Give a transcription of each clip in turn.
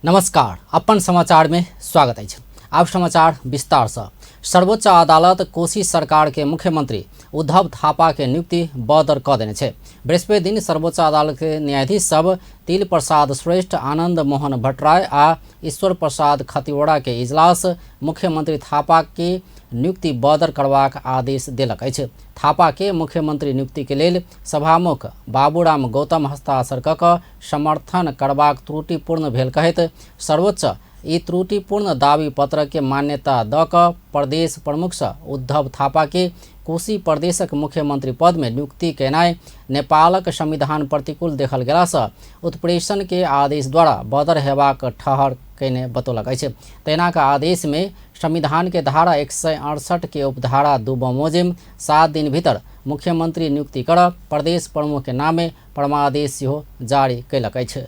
नमस्कार, अपन समाचार में स्वागत अछि। आब समाचार विस्तार से। सर्वोच्च अदालत कोशी सरकार के मुख्यमंत्री उद्धव थापा के नियुक्ति बदर क देने छै। बृहस्पति दिन सर्वोच्च अदालत के न्यायाधीश सब तिल प्रसाद श्रेष्ठ, आनंद मोहन भट्टराय आ ईश्वर प्रसाद खतिवड़ा के इजलास मुख्यमंत्री थापा के नियुक्ति बदर करबाक आदेश देलक अछि। थापा के मुख्यमंत्री नियुक्ति के लेल सभामुख बाबूराम गौतम हस्ताक्षर क क समर्थन करबाक त्रुटिपूर्ण भेल कहैत सर्वोच्च ई त्रुटिपूर्ण दावी पत्र के मान्यता द क प्रदेश प्रमुख सँ उद्धव थापा के कोशी प्रदेशक मुख्यमंत्री पद में नियुक्ति केनाइ नेपालक संविधान प्रतिकूल देखल गेला सँ उत्प्रेषण के आदेश द्वारा बदर हेबाक ठहर कयने बतौलक अछि। तहिना क आदेश में संविधान के धारा 168 के उपधारा 2 बमोजिम 7 दिन भीतर मुख्यमंत्री नियुक्ति कर प्रदेश प्रमुख के नामे परमादेश सेहो जारी कयलक अछि।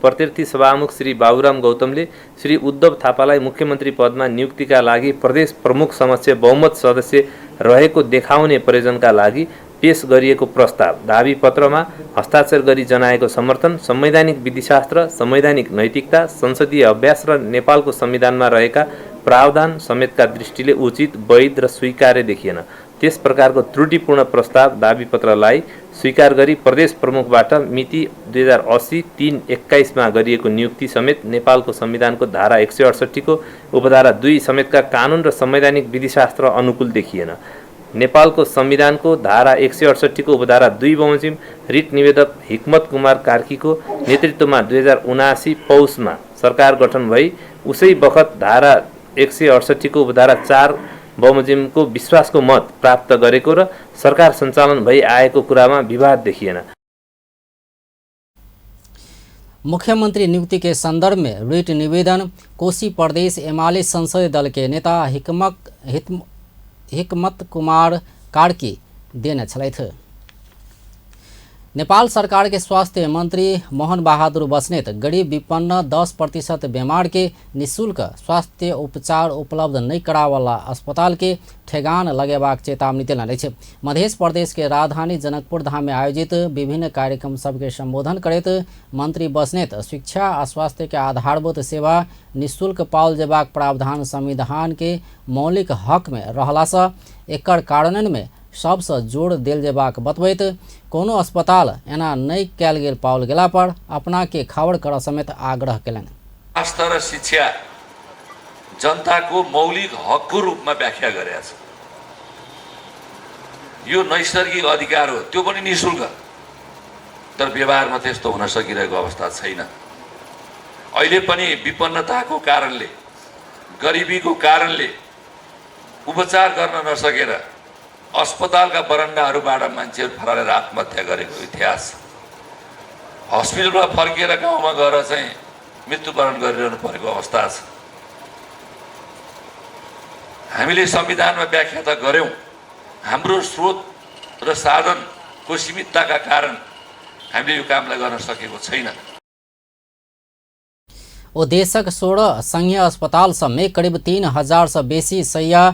प्रत्यर्थी सभामुख श्री बाबुराम गौतमले श्री उद्धव थापालाई मुख्यमन्त्री पदमा नियुक्तिका लागि प्रदेश प्रमुख समक्ष बहुमत सदस्य रहेको देखाउने प्रयोजनका लागि पेश गरिएको प्रस्ताव दाबी पत्रमा हस्ताक्षर गरी जनाएको समर्थन संवैधानिक विधिशास्त्र, संवैधानिक नैतिकता, संसदीय अभ्यास र नेपालको संविधानमा रहेका प्रावधान समेतका दृष्टिले उचित, वैध र स्वीकार्य देखिएन। त्यस प्रकारको त्रुटिपूर्ण प्रस्ताव दाबीपत्रलाई स्वीकार गरी प्रदेश प्रमुखबाट मिति 2080-3-21 मा गरिएको नियुक्ति समेत नेपालको संविधानको धारा 168 को उपधारा 2 समेतका कानुन र संवैधानिक विधिशास्त्र अनुकूल देखिएन। नेपालको संविधानको धारा 168 को उपधारा 2 बमोजिम रिट निवेदक हिक्मत कुमार कार्कीको नेतृत्वमा 2079 पौषमा सरकार गठन भई उसै बखत धारा 168 को उपधारा 4 बमोजिमको विश्वासको मत प्राप्त गरेको र सरकार सञ्चालन भई आएको कुरामा विवाद देखिएन। मुख्यमंत्री नियुक्ति के संदर्भ में रिट निवेदन कोशी प्रदेश एमाले संसदीय दल के नेता हिकमत कुमार कार्की देने छलथि। नेपाल सरकार के स्वास्थ्य मंत्री मोहन बहादुर बस्नेत गरीब विपन्न 10% बीमार के निःशुल्क स्वास्थ्य उपचार उपलब्ध नहीं करावला अस्पताल के ठेगान लगेबाक चेतावनी देलनि अछि। मध्य प्रदेश के राजधानी जनकपुर धाम में आयोजित विभिन्न कार्यक्रम सबके संबोधन करैत मंत्री बस्नेत शिक्षा आ स्वास्थ्य के आधारभूत सेवा निःशुल्क पाओल जेबाक प्रावधान संविधान के मौलिक हक में रहला सँ एकर कार्यान्वयन में सबसँ जोर देल जेबाक बतबैत कोनो अस्पताल एना नहि कयल गेल पाओल गेला पर अपना के खबर करऽ समेत आग्रह केलनि। स्वास्थ्य र शिक्षा जनताको मौलिक हकको रूपमा व्याख्या गरेको छ। यो नैसर्गिक अधिकार हो, त्यो पनि निःशुल्क। तर व्यवहारमा त्यस्तो हुन सकिरहेको अवस्था छैन। अहिले पनि विपन्नताको कारणले, गरिबीको कारणले उपचार गर्न नसकेर अस्पतालका बरन्डाहरूबाट मान्छेहरू फरालेर आत्महत्या गरेको इतिहास छ। हस्पिटलबाट फर्किएर गाउँमा गएर चाहिँ मृत्युवरण गरिरहनु परेको अवस्था छ। हामीले संविधानमा व्याख्या त गर्यौँ, हाम्रो स्रोत र साधनको सीमितताका कारण हामीले यो कामलाई गर्न सकेको छैन। ओ देशक 16 संघीय अस्पताल सबमे करीब 3000 सँ बेसी शय्या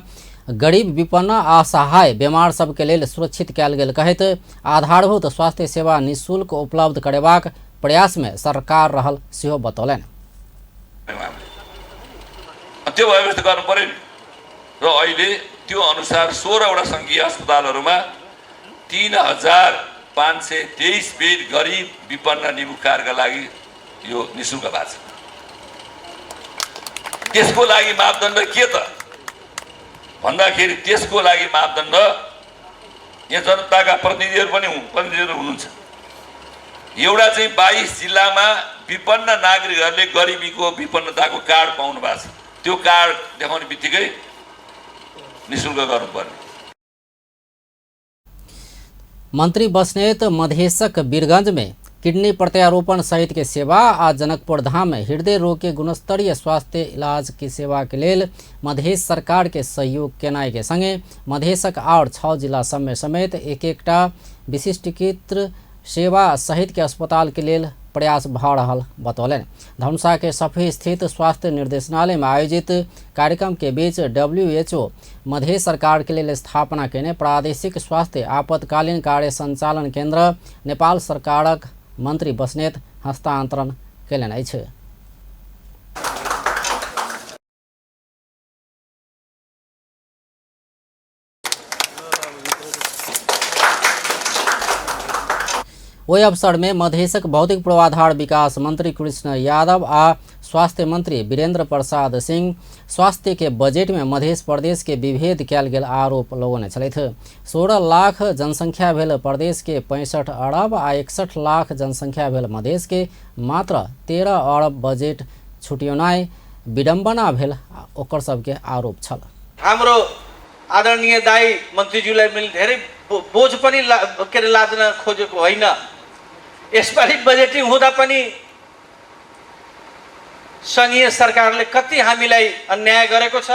गरीब विपन्न आ असहाय बीमार सबके लेल सुरक्षित कयल गेल कहैत आधारभूत स्वास्थ्य सेवा निःशुल्क उपलब्ध करेबाक प्रयास में सरकार रहल सेहो बतौलनि। त्यो भएपछि त गर्नु पर्यो नि। र अहिले त्यो अनुसार 16वटा संघीय अस्पतालहरूमा 3523 बेड गरिब विपन्न निमुखाहरूका लागि यो निःशुल्क भएको छ। त्यसको लागि मापदण्ड के त भन्दाखेरि त्यसको लागि मापदण्ड यहाँ जनताका प्रतिनिधिहरू पनि प्रतिनिधिहरू हुनुहुन्छ। एउटा चाहिँ 22 जिल्लामा विपन्न नागरिकहरूले गरिबीको विपन्नताको कार्ड पाउनु भएको छ, त्यो कार्ड देखाउने बित्तिकै निःशुल्क गर्नुपर्ने। मंत्री बस्नेत मधेशक वीरगंज में किडनी प्रत्यारोपण सहित के सेवा आ जनकपुर धाम में हृदय रोग के गुणस्तरीय स्वास्थ्य इलाज के सेवा के लेल मधेश सरकार के सहयोग केनाइ के संगे मधेशक और 6 जिला सब में समेत एक एकटा विशिष्टीकृत सेवा सहित के अस्पताल के लेल प्रयास भऽ रहल बतौलनि। धनुषा के सफी स्थित स्वास्थ्य निर्देशनालय में आयोजित कार्यक्रम के बीच WHO Madhesh सरकार के लेल स्थापना केने प्रादेशिक स्वास्थ्य आपतकालीन कार्य संचालन केंद्र नेपाल सरकारक मंत्री बस्नेत हस्तांतरण केलनि अछि। ओहि अवसर में मधेशक भौतिक पूर्वाधार विकास मंत्री कृष्ण यादव आ स्वास्थ्य मंत्री वीरेंद्र प्रसाद सिंह स्वास्थ्य के बजट में मधेश प्रदेश के विभेद कयल गेल आरोप लगौने छलथि। 16 लाख जनसंख्या भेल प्रदेश के 65 अरब आ 61 लाख जनसंख्या भेल मधेश के मात्र 13 अरब बजट छुटियोनाइ विडम्बना भेल ओकर सबके आरोप छल। हाम्रो आदरणीय दाई मन्त्रीज्यूलाई मैले धेरै बोझ पनि के अरे लाद्न खोजेको होइन। यसपालि बजेटिङ हुँदा पनि सङ्घीय सरकारले कति हामीलाई अन्याय गरेको छ।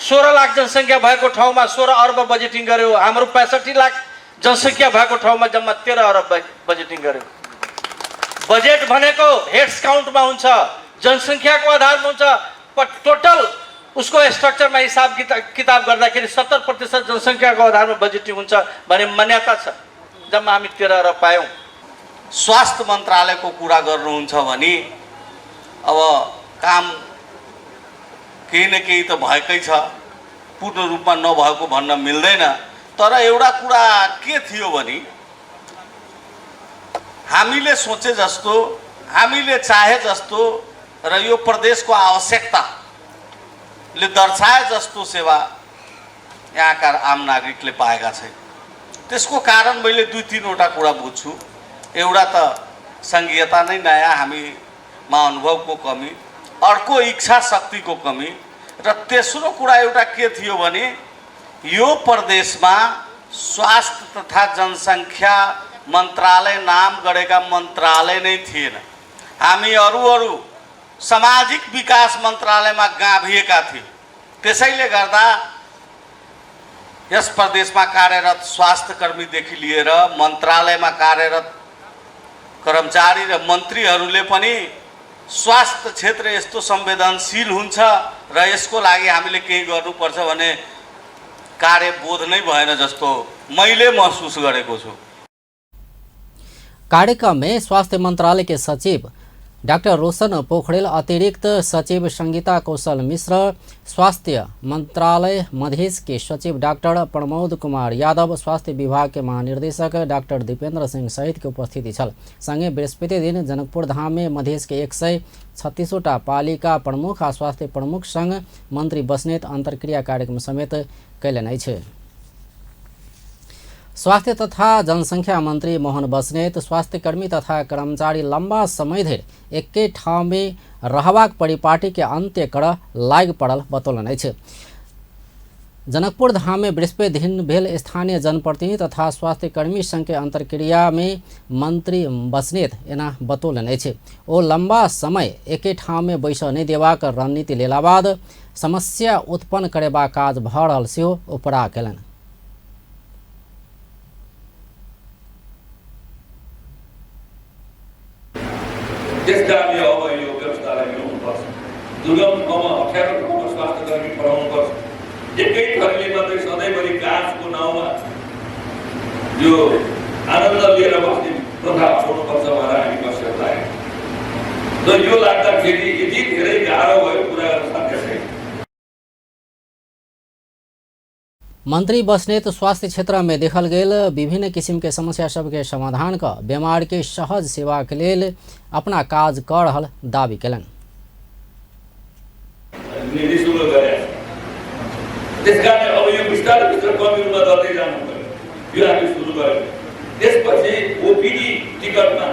16 लाख जनसङ्ख्या भएको ठाउँमा 16 अर्ब बजेटिङ गर्यो, हाम्रो 65 लाख जनसङ्ख्या भएको ठाउँमा जम्मा 13 अर्ब बजेटिङ गर्यो। बजेट भनेको हेड्स काउन्टमा हुन्छ, जनसङ्ख्याको आधारमा हुन्छ, टोटल उसको स्ट्रक्चरमा हिसाब किताब गर्दाखेरि 70% जनसङ्ख्याको आधारमा बजेटिङ हुन्छ भन्ने मान्यता छ। जम्मा हामी 13 अर्ब पायौँ। स्वास्थ्य मन्त्रालयको कुरा गर्नुहुन्छ भने अब काम केही न केही त भएकै छ, पूर्ण रूपमा नभएको भन्न मिल्दैन। तर एउटा कुरा के थियो भने हामीले सोचे जस्तो, हामीले चाहे जस्तो र यो प्रदेशको आवश्यकताले दर्शाए जस्तो सेवा यहाँका आम नागरिकले पाएका छैन। त्यसको कारण मैले 2-3वटा कुरा बुझ्छु। एउटा त सङ्घीयता नै नयाँ, हामीमा अनुभवको कमी, अर्को इच्छा शक्तिको कमी, र तेस्रो कुरा एउटा के थियो भने यो प्रदेशमा स्वास्थ्य तथा जनसङ्ख्या मन्त्रालय नाम गरेका मन्त्रालय नै थिएन। हामी अरू अरू सामाजिक विकास मन्त्रालयमा गाभिएका थियौँ। त्यसैले गर्दा यस प्रदेशमा कार्यरत स्वास्थ्यकर्मीदेखि लिएर मन्त्रालयमा कार्यरत कर्मचारी र मन्त्रीहरूले पनि स्वास्थ्य क्षेत्र यस्तो संवेदनशील हुन्छ र यसको लागि हामीले केही गर्नुपर्छ भन्ने कार्यबोध नै भएन जस्तो मैले महसुस गरेको छु। कार्यक्रम में स्वास्थ्य मंत्रालय के सचिव डाक्टर रोशन पोखरेल, अतिरिक्त सचिव संगीता कौशल मिश्र, स्वास्थ्य मंत्रालय मधेश के सचिव डाक्टर प्रमोद कुमार यादव, स्वास्थ्य विभाग के महानिर्देशक डाक्टर दीपेंद्र सिंह सहित के उपस्थिति छल। संगे बृहस्पति दिन जनकपुर धाम में मधेश के 136वटा पालिका प्रमुख आ स्वास्थ्य प्रमुख संग मंत्री बस्नेत अंतर्क्रिया कार्यक्रम समेत कयलनि अछि। स्वास्थ्य तथा जनसंख्या मंत्री मोहन बस्नेत स्वास्थ्यकर्मी तथा कर्मचारी लंबा समय धरि एके ठाउँ में रहबाक परिपाटी के अंत्य कर लागि पड़ल बतौलनि अछि। जनकपुर धाम में बृहस्पति दिन भेल स्थानीय जनप्रतिनिधि तथा स्वास्थ्यकर्मी संघ के अंतर्क्रिया में मंत्री बस्नेत एना बतौलनि अछि। ओ लंबा समय एके ठाउँ में बैसऽ नहि देबाक रणनीति लेला बाद समस्या उत्पन्न करेबाक काज भऽ रहल सेहो उपरा कयलनि। त्यसकारणले अब यो व्यवस्थालाई ल्याउनुपर्छ। दुर्गम ठाउँमा, अप्ठ्यारो ठाउँमा स्वास्थ्यकर्मी पठाउनुपर्छ। एकै थरीले मात्रै सधैँभरि गाँसको नाउँमा यो आनन्द लिएर बस्ने प्रथा हटाउनुपर्छ भनेर हामी कश्यप लाग्यो र यो लाग्दाखेरि यति धेरै गाह्रो भयो कुरा गर्न साध्य छैन। मंत्री बस्नेत स्वास्थ्य क्षेत्र में देखल गेल विभिन्न किसिम के समस्या सबके समाधान क बीमार के सहज सेवा के लेल अपना काज कर रहल दावी कयलनि। निःशुल्क गरे त्यसकारणले अब यो बिस्तारै बिस्तारै कमी रूपमा गर्दै जानु पर्यो। यो हामी सुरु गऱ्यौँ। त्यसपछि ओपिडी टिकटमा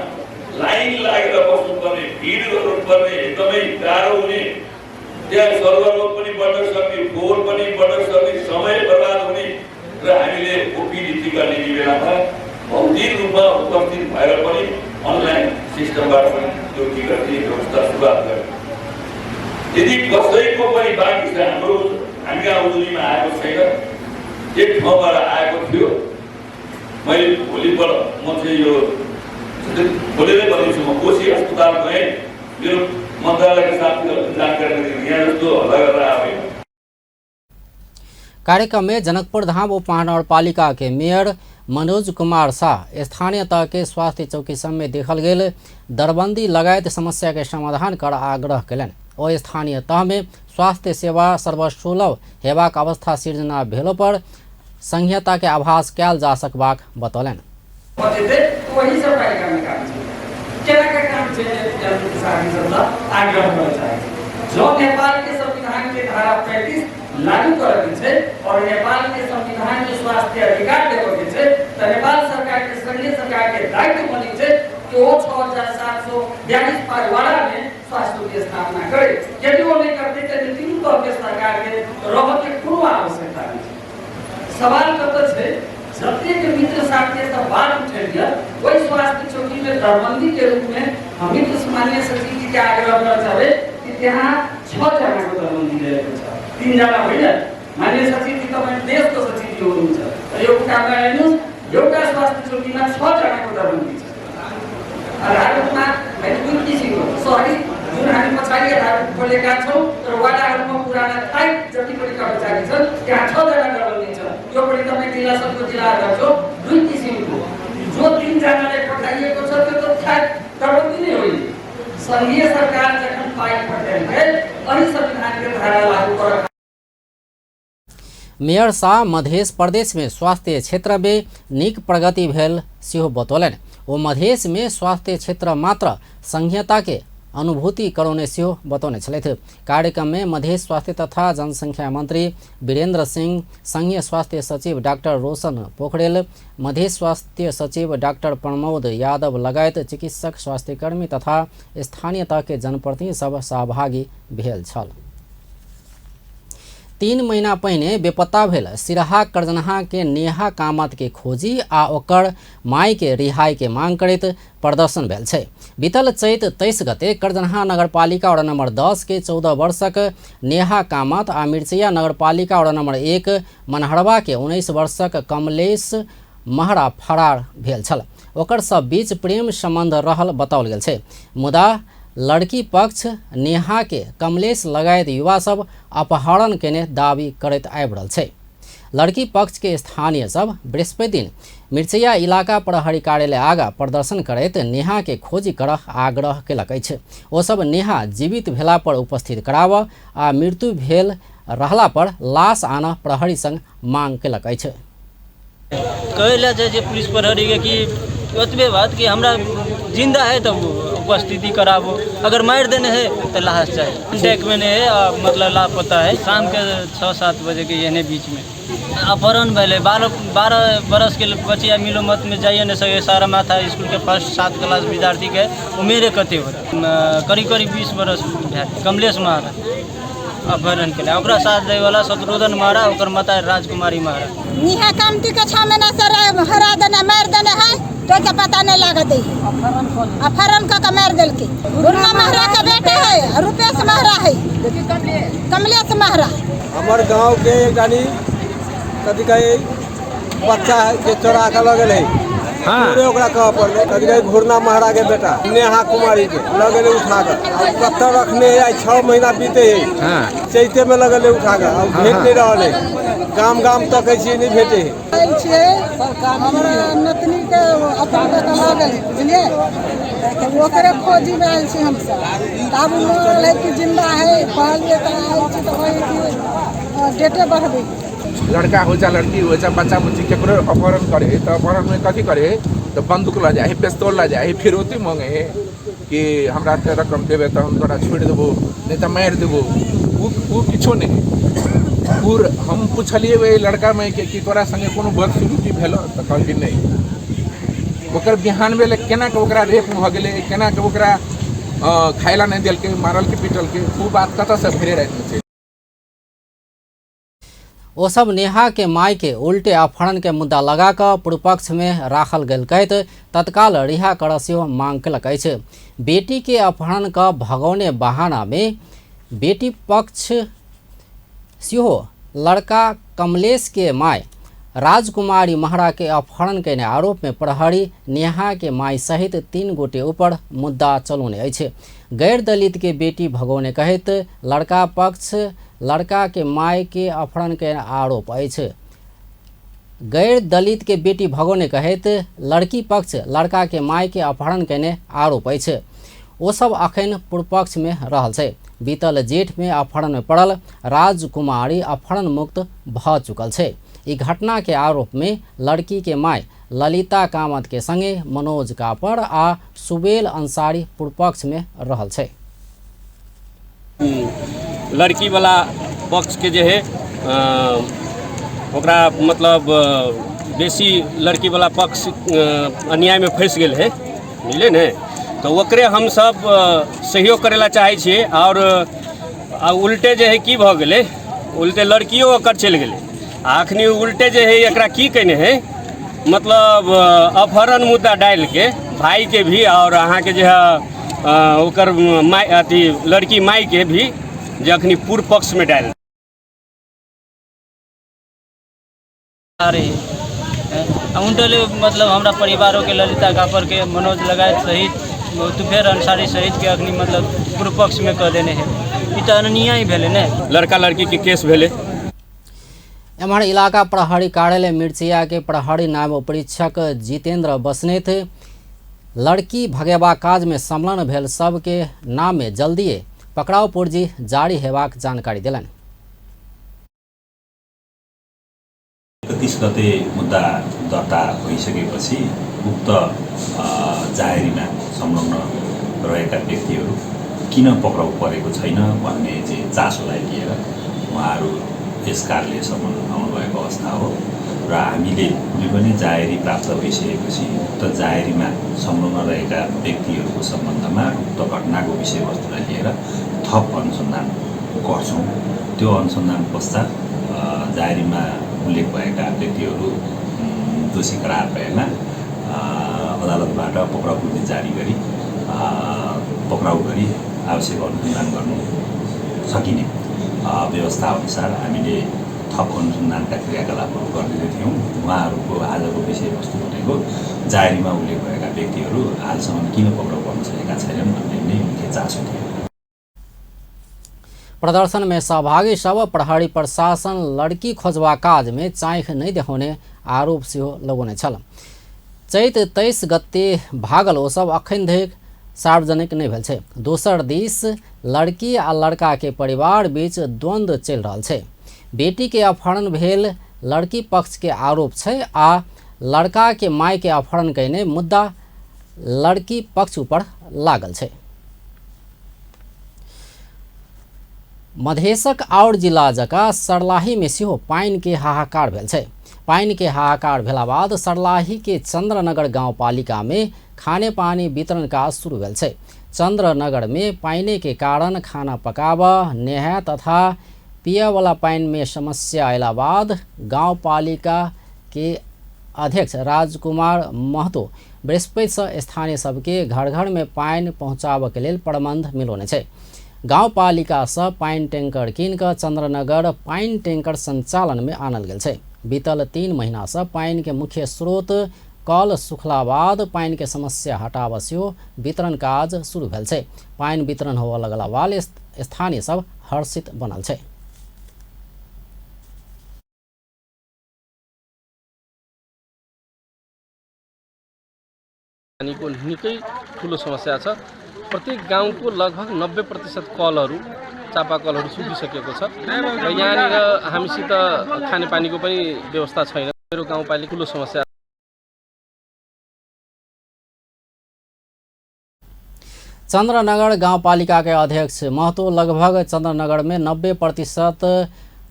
लाइन लागेर बस्नुपर्ने, भिड गर्नुपर्ने, एकदमै गाह्रो हुने, त्यहाँ सर्भरमा पनि बढ्न सक्ने, फोहोर पनि बढ्न सक्ने, समय बर्बाद हुने र हामीले ओपिडी टिकट लिने बेलामा भौतिक रूपमा उपस्थित भएर पनि अनलाइन सिस्टमबाट पनि त्यो टिकट दिने व्यवस्था सुरुवात गर्यौँ। यदि कसैको पनि बाँकी छ, हाम्रो हामी कहाँ उजुरीमा आएको छैन, एक ठाउँबाट आएको थियो। मैले भोलिपल्ट म चाहिँ यो खोलेरै भन्दैछु म, कोशी अस्पताल गएँ, मेरो मन्त्रालयका साथीहरूले जानकारी दिए, यहाँ जस्तो हल्ला गरेर आयो। कार्यक्रम में जनकपुर धाम उपमहानगरपालिका के मेयर मनोज कुमार शाह स्थानीय तह के स्वास्थ्य चौकी सब में देखल गेल दरबंदी लगायत समस्या के समाधान कर आग्रह कयलनि। ओ स्थानीय तह में स्वास्थ्य सेवा सर्वसुलभ हेबाक अवस्था सिर्जना भेलो पर संहिता के आभास कयल जा सकबाक बतौलनि। वही सब कार्यक्रम में काम छै, केना के काम छै साथी सब आग्रह करऽ चाहै छी। जो नेपाल के संविधान के धारा 35 लागू करऽ के छै और नेपाल के संविधान के स्वास्थ्य अधिकार देबऽ के छै, तऽ नेपाल सरकार के संघीय सरकार के दायित्व बनै छै कि ओ 6742 परिवार में स्वास्थ्य के स्थापना करे। यदि वो नहीं करते तऽ तीनू तह के सरकार के रहऽ के कोनो आवश्यकता नहीं छै। सवाल कतऽ छै, जतेक मित्र साथी सब बात उठेलियै ओहि स्वास्थ्य चौकी में दरबंदी के रूप में हम मित्र माननीय सचिव जी के आग्रह करऽ चाहबै कि त्यहाँ 6 जनाको दरबंदी रहेको छ, 3 जना होइन। माननीय सचिव जी तपाईँ देशको सचिव जी हुनुहुन्छ, तर यो कुरामा हेर्नुहोस्, एउटा स्वास्थ्य चौकीमा 6 जनाको दरबंदी छ। आधारभूतमा दुई किसिमको सहरी जुन हामी पछाडि आधारभूत खोलेका छौँ, तर वाडाहरूमा पुराना टाइप जति पनि कर्मचारी छन् त्यहाँ 6 जना दरबन्दी छ। यो पनि तपाईँ जिल्ला सबको जिल्ला अध्यक्ष हो, दुई किसिमको जो 3 जनालाई पठाइएको छ त्यो त ठ्याक दरबन्दी नै होइन। संघीय सरकार जखन पाइ पठाइकै अनि संविधानके धारा लागू कर। मेयर शाह मधेश प्रदेश में स्वास्थ्य क्षेत्र में नीक प्रगति भेल सेहो बतौलनि। ओ मधेश में स्वास्थ्य क्षेत्र मात्र संहिता के अनुभूति करौने सेहो बतौने छलथि। कार्यक्रम में मधेश स्वास्थ्य तथा जनसंख्या मंत्री वीरेंद्र सिंह, संघीय स्वास्थ्य सचिव डॉक्टर रोशन पोखरेल, मधेश स्वास्थ्य सचिव डॉक्टर प्रमोद यादव लगायत चिकित्सक, स्वास्थ्यकर्मी तथा स्थानीय तह के जनप्रतिनिधि सब सहभागी भेल छल। 3 महीना पहिने बेपत्ता भेल सिरहा करजनहा के नेहा कामत के खोजी आ ओकर माय के रिहाई के मांग करैत प्रदर्शन भेल छै। बीतल चैत 23 गते करजनहा नगरपालिका वार्ड नंबर 10 के 14 वर्षक नेहा कामत आ मिर्चैया नगरपालिका वार्ड नंबर 1 मनहरवा के 19 वर्षक कमलेश महरा फरार भेल छल। ओकर सब बीच प्रेम संबंध रहल बताओल गेल छै, मुदा लड़की पक्ष नेहा के कमलेश लगायत युवा सब अपहरण केने दावी करैत आबि रहल छै। लड़की पक्ष के स्थानीय सब बृहस्पति दिन मिर्चैया इलाका प्रहरी कार्यालय आगा प्रदर्शन करैत नेहा के खोजी कर आग्रह केलक अछि। ओ सब नेहा जीवित भेला पर उपस्थित कराब आ मृत्यु भेल रहला पर लाश आन प्रहरी संग मांग केलक अछि। कहै लए जाइ छै पुलिस प्रहरी के कि ओतबे बात कि हमरा जिंदा है तब उपस्थिति कराबो, अगर मारि देने है तो लाश चाही। कॉन्टैक्ट में नहीं है, मतलब लापता है। शाम के 6-7 बजे के एहने बीच में अपहरण भेलै। 12 बरस के बचिया मिलो मत में जाइए नहीं सके। सारा माथा स्कूल के फर्स्ट 7 क्लास विद्यार्थी के उमेरे कते होत, करीब करीब 20 बरस भेल। कमलेश महरा अपहरण के लिए, ओकरा साथ दैवाला शत्रुघ्न महरा, ओकर माता राजकुमारी महरा। नेहा कामती के 6 महीना से हरा देने मार देने है तो के पता नहीं लागत है। अपहरण का मार देलके। रुना महरा का बेटा है, रुपेश महरा है, कमलेश महरा। हमार गांव के एक जानी कभी कहीं बच्चा है जे चोरा के लगल है, पूरे ओकरा कह पड़ले। कभी कहीं घुरना महरा के बेटा नेहा कुमारी के लगल उठा कर कत्तर रखने है, 6 महीना बीते है, चैते में लगल उठा कर अब भेट नहीं रहा है। गाम गाम तक ऐसे नहीं भेटे है। हमरा नतनी के अपन के लगल है, बुझलिए, ओकरे खोजी में आयल छी हमसब। तब मरल है कि जिंदा है कहलिए तऽ आयल छी तऽ कहै कि डेटे बढ़बै। लड़का हो चाहे लड़की हो चाहे बच्चा बुच्ची केकरो अपहरण करे तो अपहरण में कथी करे तो बंदूक ल जाए, पिस्तौल ल जाए, फिरौती मांगे है कि हमरा एते रकम देबे तो हम तोरा छोड़ि देबो नहीं तो मारि देबो। उ किछो नहीं। हम पुछलिए ओहि लड़का में कि तोरा संगे कोनो बदसलूकी भेल तो कहलकै नहीं। ओकर बिहान भेलै केना के ओकरा रेप भऽ गेलै, केना के ओकरा खाय ला नहि देलकै, मारलकै पीटलकै, ओ बात कतऽसँ भेलै रातिमे छै। ओ सब नेहा के माय के उल्टे अपहरण के मुद्दा लगा कऽ पूर्वपक्ष में राखल गेल कहैत तत्काल रिहा कर सेहो मांग केलक अछि। बेटी के अपहरण क भगौने बहाना में बेटी पक्ष सेहो लड़का कमलेश के माय राजकुमारी महरा के अपहरण केने आरोप में प्रहरी नेहा के माई सहित 3 गोटे ऊपर मुद्दा चलौने अछि। गैर दलित के बेटी भगौने कहैत लड़का पक्ष लड़का के माय के अपहरण के आरोप अछि। गैर दलित के बेटी भगौने कहैत लड़की पक्ष लड़का के माय के अपहरण केने आरोप अछि। ओ सब अखन पूर्व पक्ष में रहल छै। बीतल जेठ में अपहरण में पड़ल राजकुमारी अपहरण मुक्त भ चुकल छै। ई घटना के आरोप में लड़की के my Lalita Kamat के संगे मनोज कापर आ सुबेल अंसारी पूर्व पक्ष में रहल छै। लड़की वाला पक्ष के जे है ओकरा मतलब बेसी लड़की वाला पक्ष अन्याय में फंसि गेल है, बुझलियै ने। तो ओकरे हम सब सहयोग करै ला चाहै छियै। और उल्टे जे है की भऽ गेलै, उल्टे लड़कियो ओकर चलि गेलै। आ अखनी उल्टे जे है एकरा की केने है, मतलब अपहरण मुद्दा डालि के भाई के भी और अहाँके जे है ओकर my अथी लड़की माय के भी जे अखनी पूर्व पक्ष में डालि रही। उनटले मतलब हमरा परिवारों के ललिता कापर के मनोज लगायत सहित तुफेर अंसारी सहित के अखनी मतलब पूर्व पक्ष में कह देने है। ई तऽ अन्याय भेलै ने। लड़का लड़की के केस भेलै। एम्हर इलाका प्रहरी कार्यालय मिर्चिया के प्रहरी नायब उपरीक्षक जितेंद्र बस्नेत लड़की भगेबा काज में संलग्न भेल सबके नाम में जल्दिए पकड़ाव पुर्जी जारी हेबाक जानकारी देलनि। 31 गते मुद्दा दर्ता भइसकेपछि उक्त जाहेरीमा संलग्न रहेका व्यक्तिहरू किन पक्राउ परेको छैन भन्ने चाहिँ चासोलाई लिएर उहाँहरू यस कार्यालयसम्म आउनुभएको अवस्था हो र हामीले कुनै पनि जाहेरी प्राप्त भइसकेपछि उक्त जाहेरीमा संलग्न रहेका व्यक्तिहरूको सम्बन्धमा उक्त घटनाको विषयवस्तुलाई लिएर थप अनुसन्धान गर्छौँ। त्यो अनुसन्धान पश्चात जाहेरीमा उल्लेख भएका व्यक्तिहरू दोषी करार भएमा अदालतबाट पक्राउ पुर्जी जारी गरी पक्राउ गरी आवश्यक अनुसन्धान गर्नु सकिने व्यवस्था अनुसार हामीले थप अनुसन्धानका क्रियाकलापहरू गर्दै थियौँ। उहाँहरूको आजको विषयवस्तु भनेको जाहेरीमा उल्लेख भएका व्यक्तिहरू हालसम्म किन पक्राउ पर्न सकेका छैनन् भन्ने नै मुख्य चासो थियो। प्रदर्शन में सहभागी सब प्रहरी प्रशासन लड़की खोजबा काज में चाँख नहीं देखौने आरोप सेहो लगौने छल। चैत 23 गते भागल ओ सब अखन धरि सार्वजनिक नहीं भेल छै। दोसर दिस लड़की आ लड़का के परिवार बीच द्वंद्व चलि रहल छै। बेटी के अपहरण भेल लड़की पक्ष के आरोप छै आ लड़का के my के अपहरण कयने मुद्दा लड़की पक्ष ऊपर लागल छै। मधेशक आओर जिला जकाँ सर्लाही में सेहो पानि के हाहाकार भेल छै। पानि के हाहाकार भेला बाद सर्लाही के चंद्रनगर गाउँपालिका में खाने पानी वितरण काज शुरू भेल छै। चंद्रनगर में पानि के कारण खाना पकाब, नहाय तथा पियवाला पानि में समस्या अयला बाद गाउँपालिका के अध्यक्ष राजकुमार महतो बृहस्पति से स्थानीय सबके घर घर में पानि पहुँचाबऽ के लेल प्रबंध मिलौने छै। गाउँपालिका से पानि टैंकर कीन कऽ चंद्रनगर पानि टैंकर संचालन में आनल गेल छै। बीतल 3 महीना से पानि के मुख्य स्रोत कल सुखला बाद पानि के समस्या हटाबऽ सेहो वितरण काज शुरू भेल छै। पानि वितरण होबऽ लगला बाद स्थानीय सब हर्षित बनल छै। पानीको निकै ठुलो समस्या छ। प्रत्येक गाउँको लगभग 90% कलहरू, चापाकलहरू सुकिसकेको छ र यहाँनिर हामीसित खानेपानीको पनि व्यवस्था छैन। मेरो गाउँपालिका ठुलो समस्या। चंद्रनगर गाउँपालिका के अध्यक्ष महतो लगभग चंद्रनगर में 90%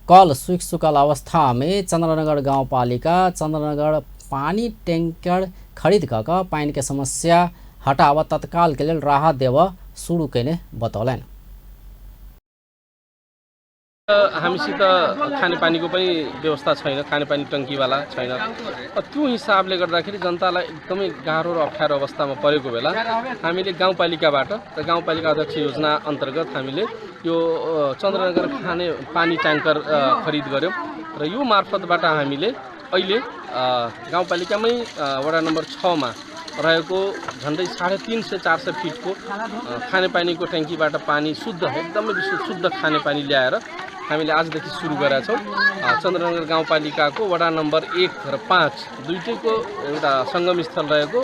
कल सूख चुकल अवस्था में चंद्रनगर गाउँपालिका चंद्रनगर पानी टैंकर खरीद कऽ पानि के समस्या हटाबऽ तत्काल के लेल राहत देबऽ शुरू कयने बतौलनि। हामीसित खानेपानीको पनि व्यवस्था छैन, खानेपानी टङ्कीवाला छैन। त्यो हिसाबले गर्दाखेरि जनतालाई एकदमै गाह्रो र अप्ठ्यारो अवस्थामा परेको बेला हामीले गाउँपालिकाबाट र गाउँपालिका अध्यक्ष योजना अन्तर्गत हामीले यो चन्द्रनगर खाने पानी ट्याङ्कर खरिद गऱ्यौँ र यो मार्फतबाट हामीले अहिले गाउँपालिकामै वडा नम्बर 6 मा रहेको झन्डै 350 400 फिटको खानेपानीको ट्याङ्कीबाट पानी शुद्ध, एकदमै शुद्ध खानेपानी ल्याएर हामीले आजदेखि सुरु गरेका छौँ। चन्द्रनगर गाउँपालिकाको वडा नम्बर 1 र 5 दुईटैको एउटा सङ्गम स्थल रहेको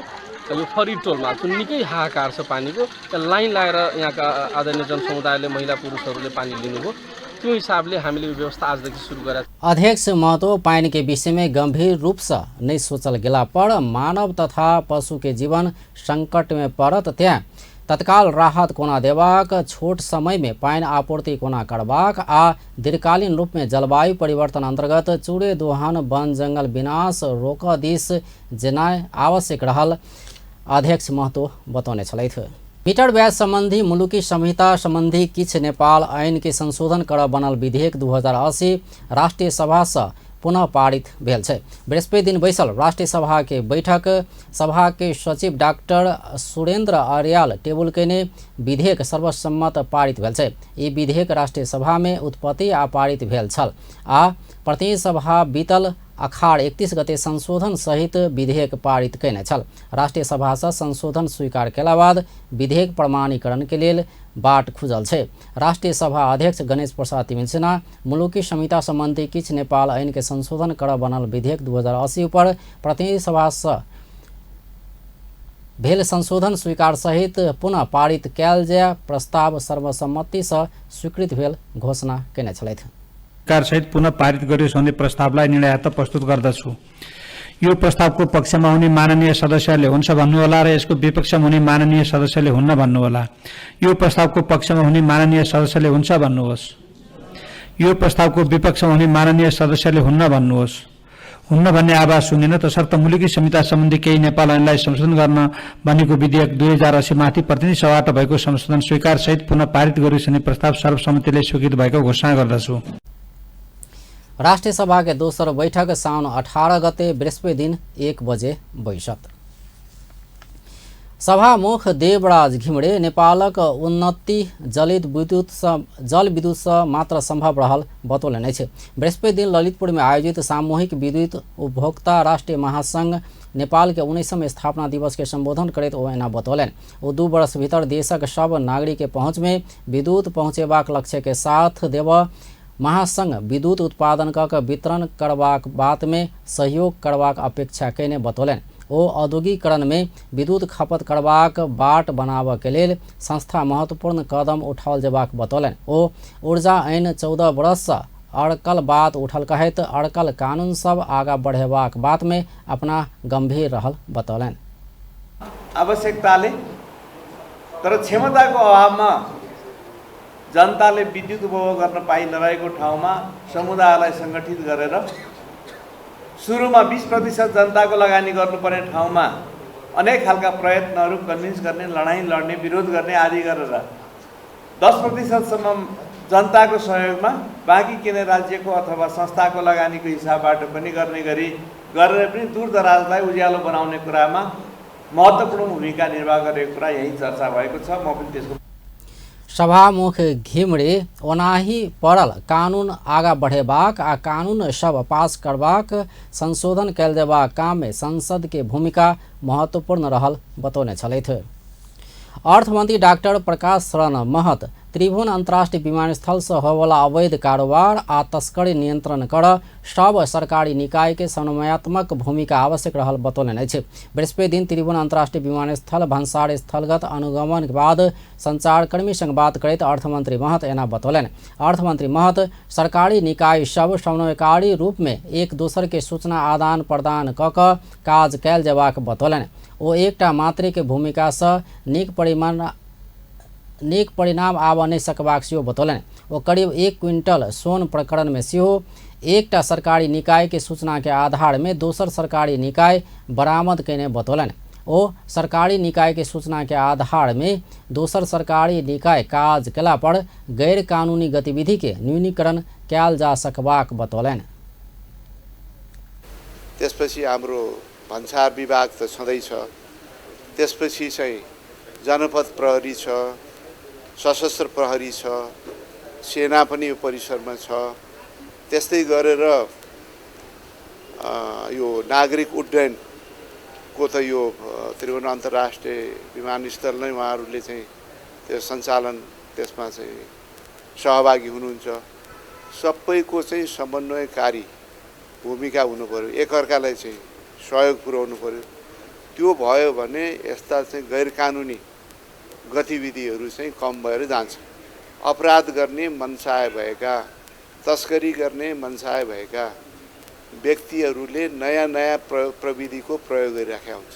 यो फरी टोलमा जुन निकै हाहाकार छ पानीको, त्यहाँ लाइन लगाएर यहाँका आदरणीय जनसमुदायले, महिला पुरुषहरूले पानी लिनुभयो। त्यो हिसाबले हामीले यो व्यवस्था आजदेखि सुरु गरेका छौँ। अध्यक्ष महतो पानी के विषय में गंभीर रूप से नहीं सोचल गेला पर मानव तथा पशु के जीवन संकट में पड़त, त्यहाँ तत्काल राहत कोना देबाक, छोट समय में पानि आपूर्ति कोना करबाक आ दीर्घकालीन रूप में जलवायु परिवर्तन अंतर्गत चूड़े दोहन वन जंगल विनाश रोक दिस जेनाइ आवश्यक रहल अध्यक्ष महतो बतौने छलथि। मीटर ब्याज संबंधी मुलुकी संहिता संबंधी किछ नेपाल ऐन के संशोधन कर बनल विधेयक 2080 राष्ट्रिय सभा से पुनः पारित भेल छै। बृहस्पति दिन बैसल राष्ट्रिय सभा के बैठक सभा के सचिव डाक्टर सुरेंद्र अर्याल टेबुल केने विधेयक सर्वसम्मत पारित भेल छै। ई विधेयक राष्ट्रिय सभा में उत्पत्ति आ पारित भेल छल आ प्रतिनिधि सभा बीतल अखाड़ 31 गते संशोधन सहित विधेयक पारित कयने छल। राष्ट्रिय सभा से संशोधन स्वीकार केला बाद विधेयक प्रमाणीकरण के लेल बाट खुजल छै। राष्ट्रिय सभा अध्यक्ष गणेश प्रसाद तिमिल्सिना मुलुकी संहिता संबंधी किछ नेपाल ऐन के संशोधन कर बनल विधेयक 2080 पर प्रतिनिधि सभा से भेल संशोधन स्वीकार सहित पुनः पारित कयल जाय प्रस्ताव सर्वसम्मति से स्वीकृत भेल घोषणा कयने छलथि। सहित पुनः पारित गरियोस् भन्ने प्रस्तावलाई निर्णयार्थ प्रस्तुत गर्दछु। यो प्रस्तावको पक्षमा हुने माननीय सदस्यले हुन्छ भन्नुहोला र यसको विपक्षमा हुने माननीय सदस्यले हुन्न भन्नुहोला। यो प्रस्तावको पक्षमा हुने माननीय सदस्यले हुन्छ भन्नुहोस्। यो प्रस्तावको विपक्षमा हुने माननीय सदस्यले हुन्न भन्नुहोस्। हुन्न भन्ने आवाज सुनिएन। तसर्थ मुलुकी संहिता सम्बन्धी केही नेपाल ऐनलाई संशोधन गर्न बनेको विधेयक 2080 माथि प्रतिनिधि सभाबाट भएको संशोधन स्वीकार सहित पुनः पारित गरियोस् भन्ने प्रस्ताव सर्वसम्मतिले स्वीकृत भएको घोषणा गर्दछु। राष्ट्रिय सभा के दोस्रो बैठक साउन 18 गते बृहस्पति दिन 1 बजे बैसत। सभामुख देवराज घिमिरे नेपालक उन्नति जल विद्युत से मात्र संभव रहल बतौलनि अछि। बृहस्पति दिन ललितपुर में आयोजित सामूहिक विद्युत उपभोक्ता राष्ट्रीय महासंघ नेपाल के 19वां स्थापना दिवस के संबोधन करैत ओ एना बतौलनि। ओ 2 वर्ष भीतर देशक सब नागरिक के पहुँच में विद्युत पहुँचेबाक लक्ष्य के साथ देव महासंघ विद्युत उत्पादन क वितरण करबाक बात में सहयोग करबाक अपेक्षा कयने बतौलनि। ओ औद्योगिकरण में विद्युत खपत करबाक बाट बनाबऽ के लेल संस्था महत्वपूर्ण कदम उठाओल जेबाक बतौलनि। ओ ऊर्जा ऐन 14 वर्ष से अड़कल बात उठल कहैत अड़कल कानून सब आगा बढ़ेबाक बात में अपना गंभीर रहल बतौलनि। आवश्यकताले तर क्षमताको अभावमा जनताले विद्युत उपभोग गर्न पाइ नरहेको ठाउँमा समुदायलाई सङ्गठित गरेर सुरुमा 20% जनताको लगानी गर्नुपर्ने ठाउँमा अनेक खालका प्रयत्नहरू, कन्भिन्स गर्ने, लडाइँ लड्ने, विरोध गर्ने आदि गरेर 10% जनताको सहयोगमा बाँकी केन्द्र राज्यको अथवा संस्थाको लगानीको हिसाबबाट पनि गर्ने गरी गरेर पनि दूरदराजलाई उज्यालो बनाउने कुरामा महत्त्वपूर्ण भूमिका निर्वाह गरेको कुरा यही चर्चा भएको छ। म पनि त्यसको सभामुख घिमिरे ओनाही पड़ल कानून आगा बढ़ेबाक आ कानून सब पास करबाक संशोधन कयल जेबाक काम में संसद के भूमिका महत्वपूर्ण रहल बतौने छलथि। अर्थमंत्री डाक्टर प्रकाश शरण महत त्रिभुवन अंतर्राष्ट्रीय विमानस्थल से होवला अवैध कारोबार आ तस्करी नियंत्रण कर सब सरकारी निकाय के समन्वयात्मक भूमिका आवश्यक रहल बतौलनि अछि। बृहस्पति दिन त्रिभुवन अंतर्राष्ट्रीय विमानस्थल भन्सार स्थलगत अनुगमन के बाद संचारकर्मी संग बात करैत अर्थमंत्री महत एना बतौलनि। अर्थमंत्री महत सरकारी निकाय सब समन्वयकारी रूप में एक दोसर के सूचना आदान प्रदान क काज कयल जेबाक बतौलनि। ओ एकटा मात्रे के भूमिका से नीक परिणाम आबऽ नहि सकबाक सेहो बतौलनि। ओ करीब 1 क्विंटल सोन प्रकरण में सेहो एकटा सरकारी निकाय के सूचना के आधार में दोसर सरकारी निकाय बरामद कयने बतौलनि। ओ सरकारी निकाय के सूचना के आधार में दोसर सरकारी निकाय काज केला पर गैर कानूनी गतिविधि के न्यूनीकरण कयल जा सकबाक बतौलनि। त्यसपछि हाम्रो भन्सार विभाग त छँदैछ, त्यसपछि चाहिँ जनपद प्रहरी छ, सशस्त्र प्रहरी छ, सेना पनि यो परिसरमा छ। त्यस्तै गरेर यो नागरिक उड्डयनको त यो त्रिभुवन अन्तर्राष्ट्रिय विमानस्थल नै उहाँहरूले चाहिँ त्यो सञ्चालन त्यसमा चाहिँ सहभागी हुनुहुन्छ। सबैको चाहिँ समन्वयकारी भूमिका हुनुपर्यो, एकअर्कालाई चाहिँ सहयोग पुर्याउनु पर्यो। त्यो भयो भने यस्ता चाहिँ गैरकानुनी गतिविधिहरू चाहिँ कम भएर जान्छ। अपराध गर्ने मनसाय भएका, तस्करी गर्ने मनसाय भएका व्यक्तिहरूले नयाँ नयाँ प्रविधिको प्रयोग गरिराखेका हुन्छ।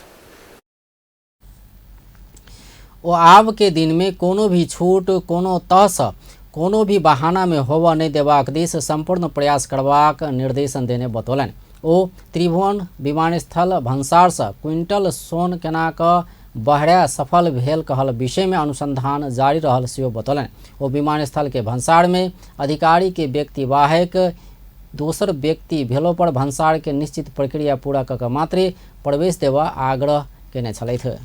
ओ आब के दिन में कोनो भी छूट कोनो तहसँ कोनो भी बहाना में होबऽ नहि देबाक दिस सम्पूर्ण प्रयास करबाक निर्देशन देने बतौलनि। ओ त्रिभुवन विमानस्थल भन्सारसँ क्विंटल सोन केना कऽ बहराय सफल भेल कहल विषय में अनुसंधान जारी रहल सेहो बतौलनि। ओ विमानस्थल के भन्सार में अधिकारी के व्यक्ति बाहेक दोसर व्यक्ति भेलो पर भन्सार के निश्चित प्रक्रिया पूरा कऽ मात्रे प्रवेश देबऽ आग्रह केने छलथि।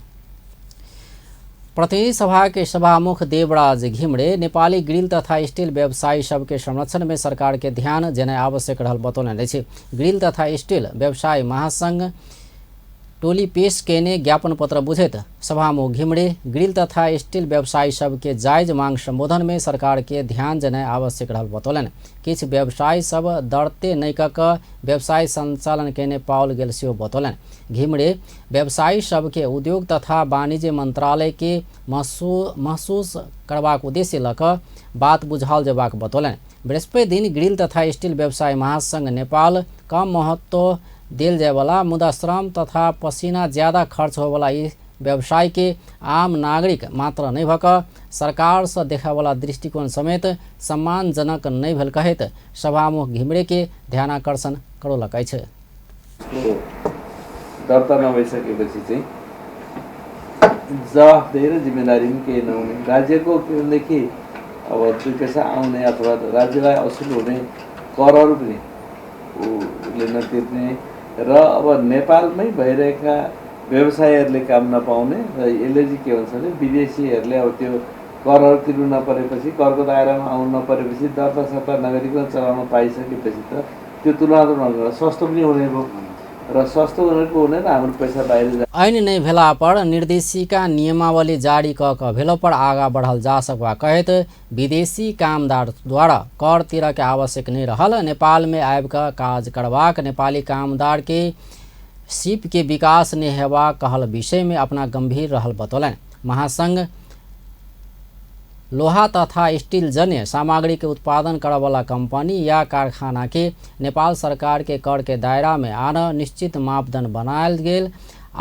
प्रतिनिधि सभा के सभामुख देवराज घिमरे नेपाली ग्रिल तथा स्टील व्यवसायी सबके संरक्षण में सरकार के ध्यान देनाइ आवश्यक रहल बतौलनि अछि। ग्रिल तथा स्टील व्यवसाय महासंघ टोली पेश केने ज्ञापन पत्र बुझैत सभामुख घिमरे ग्रिल तथा स्टील व्यवसायी सबके जायज मांग संबोधन में सरकार के ध्यान देनाइ आवश्यक रहल बतौलनि। किछु व्यवसायी सब दर्ते नहि कऽ कऽ व्यवसाय संचालन केने पाओल गेल सेहो बतौलनि। घिमरे व्यवसायी सबके उद्योग तथा वाणिज्य मंत्रालय के महसूस करबाक उद्देश्य लऽ कऽ बात बुझाओल जेबाक बतौलनि। बृहस्पति दिन ग्रिल तथा स्टील व्यवसाय महासंघ नेपाल कम महत्व देल जायवला मुदा श्रम तथा पसीना ज्यादा खर्च होयवला ई व्यवसाय के आम नागरिक मात्र नहि भऽ कऽ सरकारसँ देखयवला दृष्टिकोण समेत सम्मानजनक नहि भेल कहैत सभामुख घिमरे के ध्यानाकर्षण करौलक अछि। दर्ता नभइसकेपछि चाहिँ जवाफदेही र जिम्मेदारी पनि केही नहुने, राज्यको के भनेदेखि अब दुई पैसा आउने अथवा राज्यलाई असुल हुने करहरू पनि उसले नतिर्ने र अब नेपालमै भइरहेका व्यवसायीहरूले काम नपाउने र यसले चाहिँ के भन्छ भने विदेशीहरूले अब त्यो करहरू तिर्नु नपरेपछि, करको दायरामा आउनु नपरेपछि, दर्ता सत्ता नगरिकन चलाउन पाइसकेपछि त त्यो तुलनात्मक सस्तो पनि हुने भयो र सस्तो हुनेको हुने र हाम्रो पैसा बाहिर जा। ऐन नहि भेला पर निर्देशिका नियमावली जारी कऽ कऽ भेलो पर आगा बढ़ल जा सकबा कहैत विदेशी कामदार द्वारा कर तिरऽ के आवश्यक नहि रहल नेपाल में आबि कऽ काज करबाक नेपाली कामदार के सीप के विकास नहि हेबाक कहल विषय में अपना गंभीर रहल बतौलनि। महासंघ लोहा तथा स्टील जन्य सामग्री के उत्पादन करऽवला कंपनी या कारखाना के नेपाल सरकार के कर के दायरा में आन निश्चित मापदंड बनायल गेल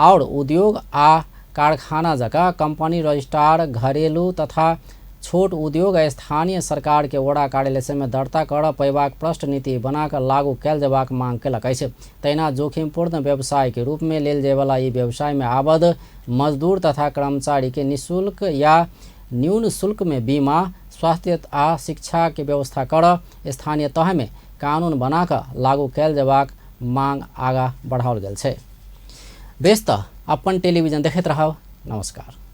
और उद्योग आ कारखाना जकाँ कंपनी रजिस्ट्रार घरेलू तथा छोट उद्योग स्थानीय सरकार के वडा कार्यालय में दर्ता कर पैबाक प्रष्ट नीति बना कऽ लागू कयल जेबाक मांग केलक अछि। तहिना जोखिमपूर्ण व्यवसाय के रूप में लेल जायवला ई व्यवसाय में आबद्ध मजदूर तथा कर्मचारी के निःशुल्क या न्यून शुल्क में बीमा, स्वास्थ्य आ शिक्षा के व्यवस्था कर स्थानीय तह में कानून बना कऽ लागू कयल जेबाक मांग आगा बढ़ाओल गेल छै। बेस तऽ अपन टेलीविजन देखैत रहब। नमस्कार।